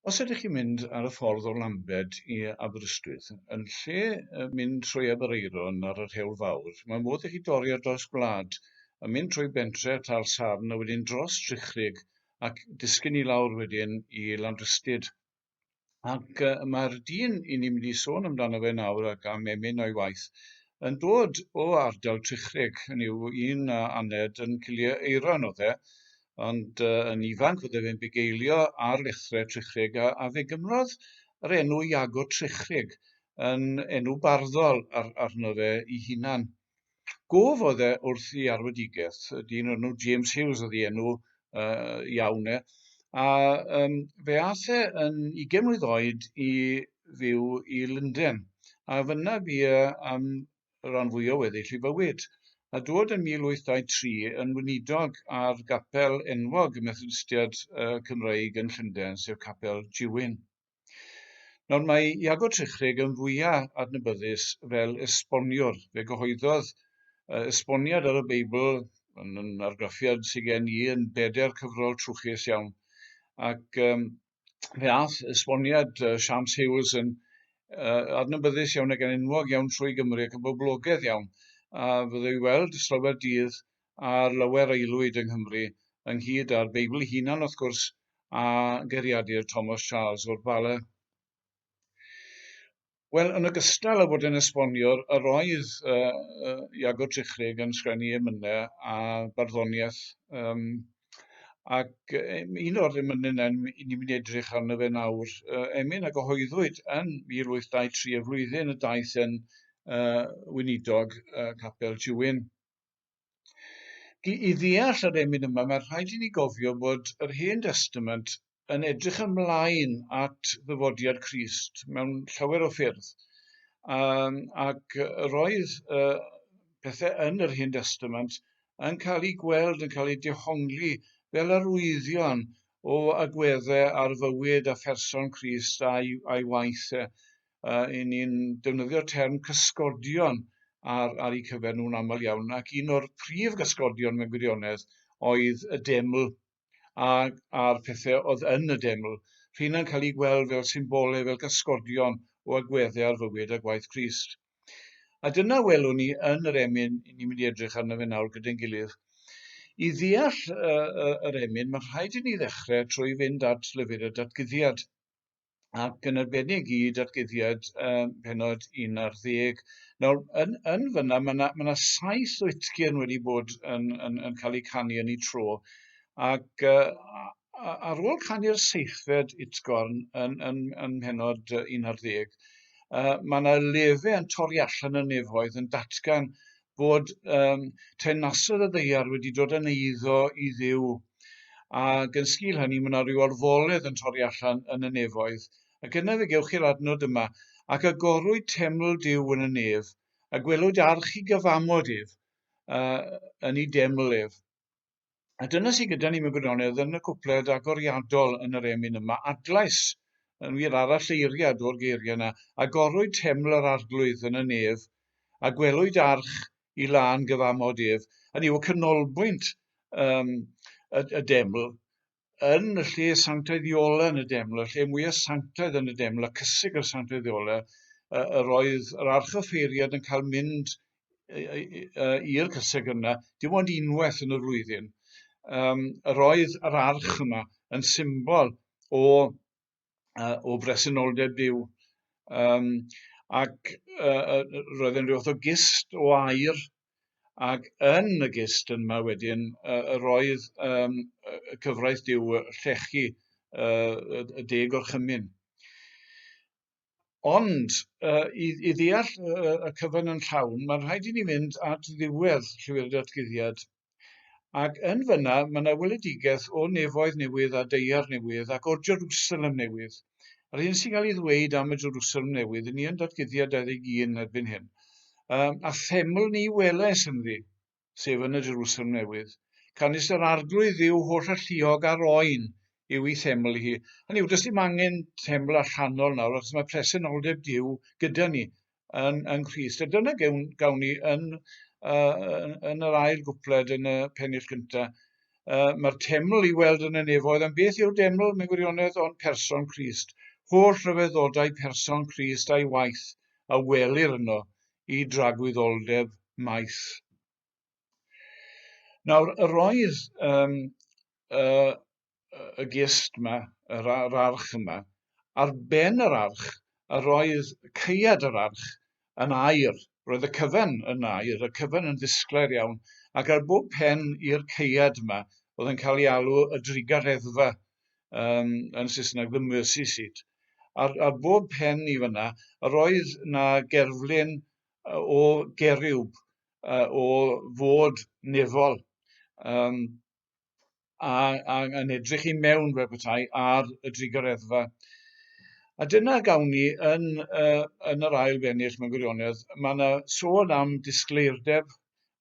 Os ydych chi'n mynd ar y ffordd o Lambed i Aberystwyth, yn lle mynd trwy Aberaeron ar yr Hewl Fawr, mae modd i chi dorri ar draws gwlad a mynd trwy bentre Talsarn a wedyn dros Trichrug ac disgyn i lawr wedyn i Landrystyd. Ac mae'r dyn i ni'n mynd i sôn amdano fe nawr ac am emyn o'i waith yn dod o ardal Trichrug, hynny yw un a aned yn Cilie Eiron oedd e, ond yn ifanc fydde fe'n bugeilio ar lethrau Trichrug a, a fe gymrodd yr enw Iago Trichrug yn enw barddol ar, arno fe ei hunan. Gof oedd e wrth ei arwedigaeth, dyn o'r enw James Hughes oedd ei enw iawn e, a fe ath e yn ugain mlwydd oed i fyw i Lundain, a fyna bu e am y rhan fwyaf o weddill ei fywyd, a dod yn 1823 yn weinidog ar gapel enwog y Methodistiaid Cymreig yn Llundain, sef Capel Dewin. Nawr mae Iago Trichrug yn fwyaf adnabyddus fel esboniwr. Fe gyhoeddodd esboniad ar y Beibl yn, yn argraffiad sydd gen i yn bedair cyfrol trwchus iawn. Ac um, fe ath esboniad Shams Hughes yn adnabyddus iawn ac yn enwog iawn trwy Gymru ac yn boblogaidd iawn. A fydde i weld slawer dydd ar lawer aelwyd yng Nghymru, ynghyd â'r Beibl ei hunan wrth gwrs, a geiriadur Thomas Charles o'r Bala. Wel, yn ogystal â bod yn esboniwr, yr oedd Iago Trichrug yn sgwennu emynau a barddoniaeth. Um, ac un o'r emynau yna, ni'n mynd i edrych arno fe nawr, emyn a gyhoeddwyd yn 1823 y flwyddyn y daeth yn weinidog Capel Tywyn. I ddeall yr emyn yma, mae'n rhaid i ni gofio bod yr Hen Destament yn edrych ymlaen at ddyfodiad Crist mewn llawer o ffyrdd. Um, ac roedd pethau yn yr Hen Destament yn cael eu gweld, yn cael eu dehongli fel arwyddion o agweddau ar fywyd a pherson Crist a'i, a'i waith e. I ni'n defnyddio'r term cysgodion ar, ar eu cyfer nhw'n aml iawn, ac un o'r prif gysgodion mewn gwirionedd oedd y deml a, a'r pethau oedd yn y deml. Rheina'n cael eu gweld fel symbolau, fel cysgodion o agweddau ar fywyd a gwaith Crist. A dyna welwn ni yn yr emyn i ni'n mynd i edrych arno fe nawr gyda'n gilydd. I ddeall yr emyn, mae'n rhaid i ni ddechrau trwy fynd at lyfr y datguddiad. ac yn arbennig i datguddiad pennod 11. Nawr, yn, yn fyna, mae yna ma saith o utgyrn wedi bod yn, yn, yn cael eu canu yn eu tro, ac ar ôl canu'r seithfed utgorn yn, yn, yn mhennod 11, mae yna lefe yn torri allan y nefoedd yn datgan bod um, teyrnasoedd y ddaear wedi dod yn eiddo i Dduw. Ac yn sgil hynny, mae yna rhyw orfoledd yn torri allan yn y nefoedd. Ac yna fe gewch chi'r adnod yma, ac agorwyd teml Duw yn y nef, a gwelwyd arch i gyfamod ef, yn ei deml ef. A dyna sydd gyda ni mewn gwirionedd yn y cwpled agoriadol yn yr emyn yma, adlais, yn wir aralleiriad o'r geiriau yna, agorwyd teml yr arglwydd yn y nef, a gwelwyd arch i lân gyfamod ef. Hynny yw, y canolbwynt um, y, y deml, yn y lle sanctaidd iola yn y deml, y lle mwyaf sanctaidd yn y deml, y cysig yr sanctaidd iola, yr oedd yr archoffeiriad yn cael mynd i'r cysegr yna, dim ond unwaith yn y flwyddyn. Um, yr oedd yr arch yma yn symbol o, o bresenoldeb Duw. Um, ac roedd yn rhywbeth o gist o air, ac yn y gist yma wedyn, yr oedd um, y cyfraith Duw llechi uh, y deg orchymyn. Ond i, i ddeall y cyfan yn llawn, mae'n rhaid i ni fynd at ddiwedd Llyfr y Datguddiad. Ac yn fyna, mae yna weledigaeth o nefoedd newydd a daear newydd ac o'r Jerusalem newydd. A'r hyn sy'n cael ei ddweud am y Jerusalem newydd, ni yn Datguddiad 21 erbyn hyn. Um, a theml ni welais ynddi, sef yn y Jerusalem newydd. Canys yr arglwydd yw holl alluog a'r oen yw ei theml hi. Hynny yw, does dim angen teml allanol nawr, achos mae presenoldeb Duw gyda ni yn, yng Nghrist. A dyna gawn, gawn ni yn, uh, yn yr ail gwpled yn y pennill gyntaf. Mae'r teml i weld yn y nefoedd, ond beth yw'r deml mewn gwirionedd ond person Crist? Holl rhyfeddodau person Crist a'i waith a welir yno i dragwyddoldeb maith. Nawr, yr oedd um, y gist yma, yr, yr arch yma, ar ben yr arch, yr oedd caead yr arch yn aur. Roedd y cyfan yn aur, y cyfan yn ddisglair iawn, ac ar bob pen i'r caead yma, oedd yn cael ei alw y drugareddfa, um, yn Saesneg, the mercy seat. Ar, ar bob pen i fyna, yr oedd na gerflun o geriwb, o fod nefol. Um, a, a yn edrych i mewn fel petai ar y drugareddfa. A dyna gawn ni yn, yn yr ail bennill mewn gwirionedd. Mae yna sôn am disgleirdeb,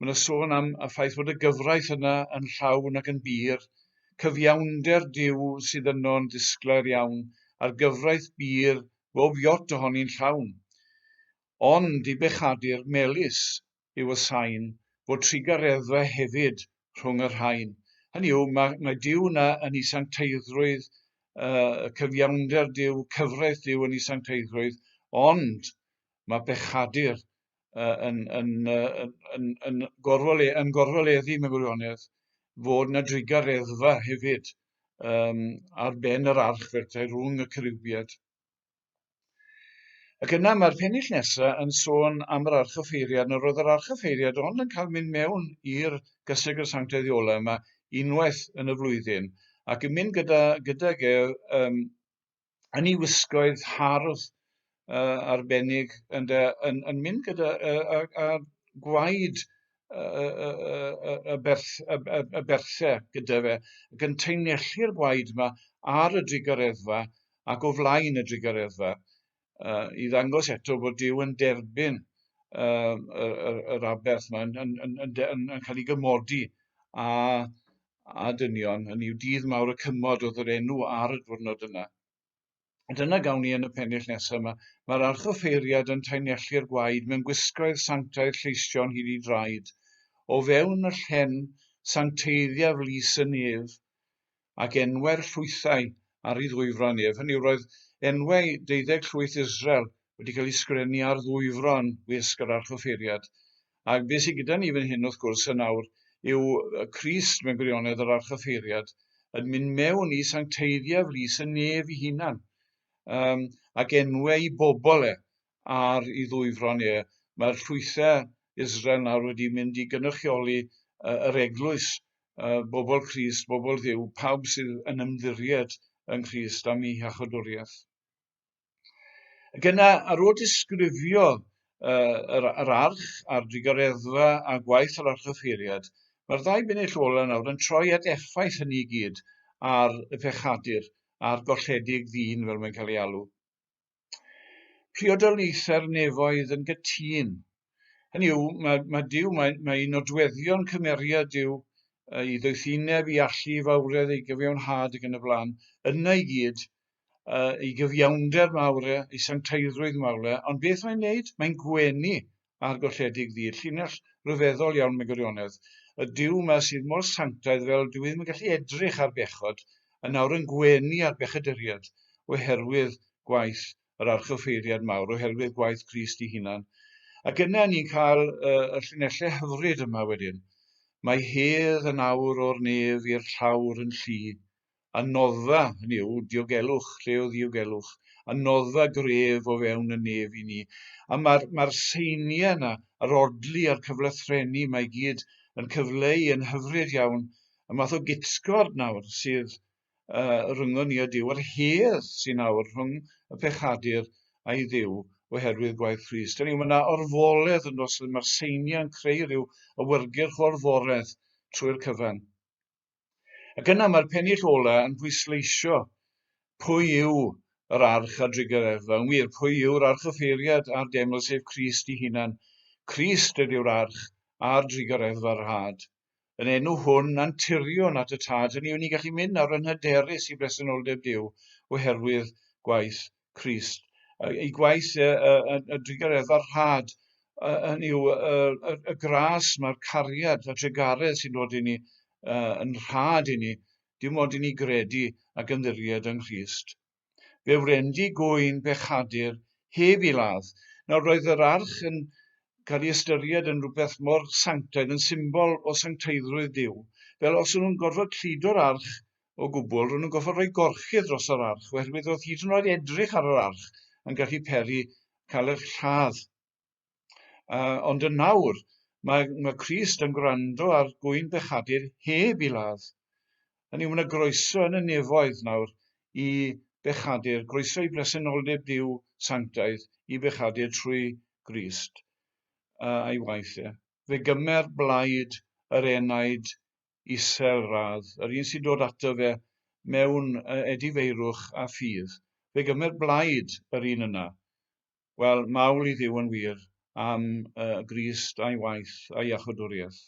mae yna sôn am y ffaith bod y gyfraith yna yn llawn ac yn bur, cyfiawnder Duw sydd yno'n disglair iawn, a'r gyfraith bur bob iot ohoni'n llawn. Ond i bechadur melys yw y sain fod trugareddfa hefyd rhwng y rhain. Hynny yw, mae, mae Duw yna yn ei sancteiddrwydd, uh, cyfiawnder Duw, cyfraith Duw yn ei sancteiddrwydd, ond mae pechadur uh, yn, yn, uh, yn, yn, yn, gorfole, yn gorfoleddu mewn gwirionedd fod yna drugareddfa hefyd um, ar ben yr arch fel rhwng y ceriwbiaid. Ac yna mae'r pennill nesaf yn sôn am yr archoffeiriad. Nawr roedd yr archoffeiriad ond yn cael mynd mewn i'r gysegr sanctaidd Iola yma unwaith yn y flwyddyn ac yn mynd gyda, gydag e um, yn ei wisgoedd hardd uh, arbennig yn, de, yn, yn mynd gyda uh, a, a gwaed y, y, y, y, berth, y, y, y berthau gyda fe, ac yn taenellu'r gwaed yma ar y drugareddfa ac o flaen y drugareddfa, uh, i ddangos eto bod Duw yn derbyn uh, yr, yr, yr aberth yma, yn, yn, yn, yn, yn, yn cael ei gymodi a, a dynion, yn i'w dydd mawr y cymod oedd yr enw ar y diwrnod yna. A dyna gawn ni yn y pennill nesaf yma. Mae'r archoffeiriad yn taenellu'r gwaed mewn gwisgoedd sanctaidd lleision hyd i draed. O fewn y llen sancteiddiaf lys y nef, ac enwau'r llwythau ar ei ddwyfron ef. Hynny yw, roedd enwau deuddeg llwyth Israel wedi cael eu sgrennu ar ddwyfron wisg yr archoffeiriad. Ac beth sydd gyda ni fan hyn, wrth gwrs, yn awr, yw Crist mewn gwirionedd yr archoffeiriad yn mynd mewn i sancteiddiaf lys y nef i hunan, um, ac enwau i bobl e ar i ddwyfron e. Mae'r llwythau Israel nawr wedi mynd i gynrychioli uh, yr eglwys, uh, bobl Crist, bobl Dduw, pawb sydd yn ymddiried yng Nghrist am ei hiachodwriaeth. Ac yna, ar ôl disgrifio uh, yr, yr arch a'r drugareddfa a gwaith yr archoffeiriad, mae'r ddau bennill ola nawr yn troi at effaith hynny i gyd ar y pechadur, a'r golledig ddyn fel mae'n cael ei alw. Priodoliaethau'r nefoedd yn gytûn. Hynny yw, mae, mae Duw, mae, mae nodweddion cymeriad Duw, ei ddoethineb, ei allu, ei fawredd, ei gyfiawnhad ac yn y blaen, yna i gyd, uh, ei gyfiawnder mawr e, ei sancteiddrwydd mawr e, ond beth mae'n neud? Mae'n gwenu ar golledig ddydd. Llinell ryfeddol iawn mewn gwirionedd. Y Duw yma sydd mor sanctaidd fel dyw e ddim yn gallu edrych ar bechod, yn awr yn gwenu ar bechaduriaid oherwydd gwaith yr archoffeiriad mawr, oherwydd gwaith Crist ei hunan. Ac yna ni'n cael uh, y llinellau hyfryd yma wedyn. Mae hedd yn awr o'r nef i'r llawr yn llu, a noddfa, hynny yw, diogelwch, lle o ddiogelwch, a noddfa gref o fewn y nef i ni. A mae'r mae seiniau yna, yr odli a'r cyflythrennu mae gyd yn cyfleu yn hyfryd iawn y math o gytgord nawr sydd uh, rhyngon ni a Duw, yr hedd sy'n nawr rhwng y pechadur a'i Dduw oherwydd gwaith Crist. Hynny yw, mae yna orfoledd yn dos, mae'r seiniau yn creu rhyw awyrgylch o orfoledd trwy'r cyfan. Ac yna mae'r pennill ola yn pwysleisio pwy yw yr arch a drugareddfa. Yn wir, pwy yw'r archoffeiriad a'r deml sef Crist ei hunan. Crist ydyw'r arch a'r drugareddfa rhad. Yn enw hwn, anturion at y Tad, hynny yw, ni'n gallu mynd nawr yn hyderus i bresenoldeb Duw oherwydd gwaith Crist. Ei gwaith y, y, y, y drugareddfa rhad, hynny yw, y, y, y gras, mae'r cariad, y trugaredd sy'n dod i ni uh, yn rhad i ni, dim ond i ni gredu ac ymddiried yng Nghrist. Fe wrendi gŵyn bechadur heb i ladd. Nawr roedd yr arch yn cael ei ystyried yn rhywbeth mor sanctaidd, yn symbol o sancteiddrwydd Duw. Fel os o'n nhw'n gorfod cludo'r arch o gwbl, ro'n nhw'n gorfod rhoi gorchudd dros yr arch, oherwydd roedd hyd yn oed edrych ar yr arch yn gallu peri cael eich lladd. Ond yn nawr, mae, mae Crist yn gwrando ar gŵyn bechadur heb i ladd. Hynny yw, mae yna groeso yn y nefoedd nawr i bechadur, groeso i bresenoldeb Duw sanctaidd i bechadur trwy Grist a'i waith e. Fe gymer blaid yr enaid isel radd, yr un sy'n dod ato fe mewn edifeirwch a ffydd. Fe gymer blaid yr un yna. Wel, mawl i Dduw yn wir am Grist a'i waith a'i iachawdwriaeth.